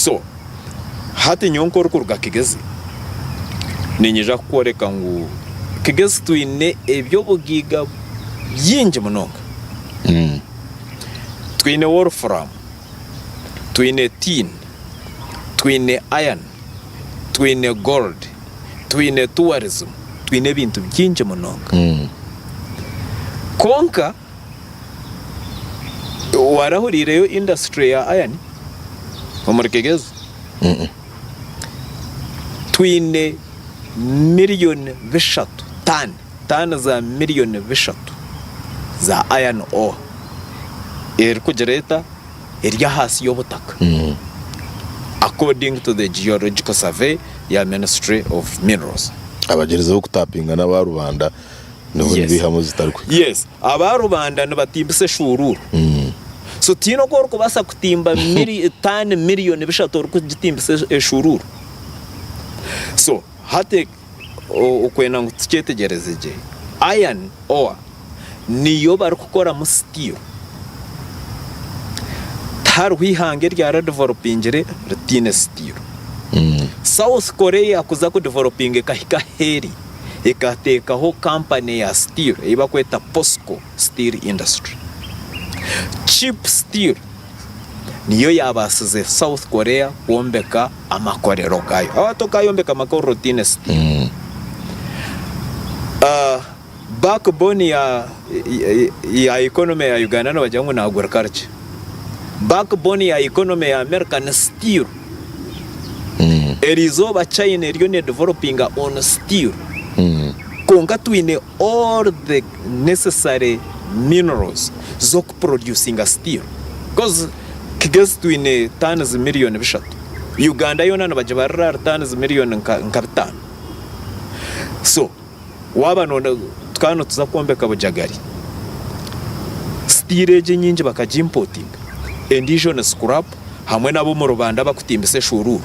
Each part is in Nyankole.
So hati nyowe nk'orikuruga Kigezi niinyija kukworeka ngu Kigezi twine eby'obugaiga bingi munonga. Twine wolfram, twine tin, twine iron, twine gold, twine tourism, twine ebintu bingi munonga. Kwonka warahuriireyo industry ya iron omuri Kigezi? Twine miriyoni bishatu, tani, tani za miriyoni bishatu za iron ore erikugira eta? Eri ahaasi y'obutaka according to the geological survey ya Ministry of Minerals. Abagyerizeho kutapinga n'aba rubanda nibo nibaihamu ezitarikuhika. Yes, aba rubanda nibatimbisa eshuuruuru. So tihaine oku orikubaasa kutimba taani miriyoni bishatu orikugitimbisa eshuuruuru. So hati okwenda ngu tukyetegyereze gye, iron ore niyo barikukoramu steel. Tihariho eihanga eryaradevelopingire ritaine steel. South Korea kuza kudevelopinga ekahika ahu eri, ekateekaho kampani ya steel ei barikweta Posco Steel Industry. Cheap steel niyo yaabaasize South Korea kwombeka amakorero gaayo. Waaba tokaayombeka amakorero otaine steel. Backbone ya ya economy ya Uganda nibagira ngu ni agriculture. Backbone ya economy ya America ni steel. Erizooba China eriyo ne developinga on steel. Kwonka twine all the necessary minerals z'oku producinga steel. Because Kigezi twine tons miriyoni bishatu. Uganda yoona nibagibarira ahari tons miriyoni nka bitaano. So Waaba noyenda tukaba nituza kwombeka Bujagari, steel egyo enyingi bakagiimpotinga, endiijo ni scrap hamwe n'ab'omu rubanda abakutimbisa eshuuruuru.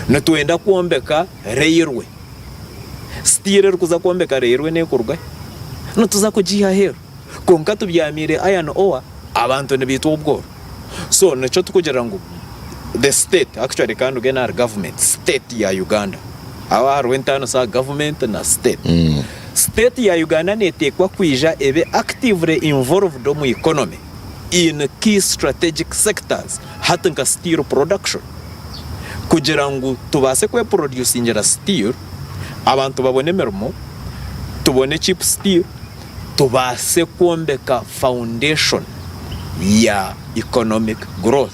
Nitwenda kwombeka railway, steel erikuza kwombeka railway n'ekuruga hi? Nituza kugiiha aheeru. Kwonka tubyamiire iron ore, abantu nibaitwa obworo. So nikyo turikugira ngu the state, actually ka nduge n'ahari government, state ya Uganda, aho hariho entaaniso aha government na state. State ya Uganda neeteekwa kwija ebe actively involved omu economy in key strategic sectors hati nka steel production kugira ngu tubaase kweproducingira steel, abantu babone emirimo, tubone cheap steel, tubaase kwombeka foundation ya economic growth.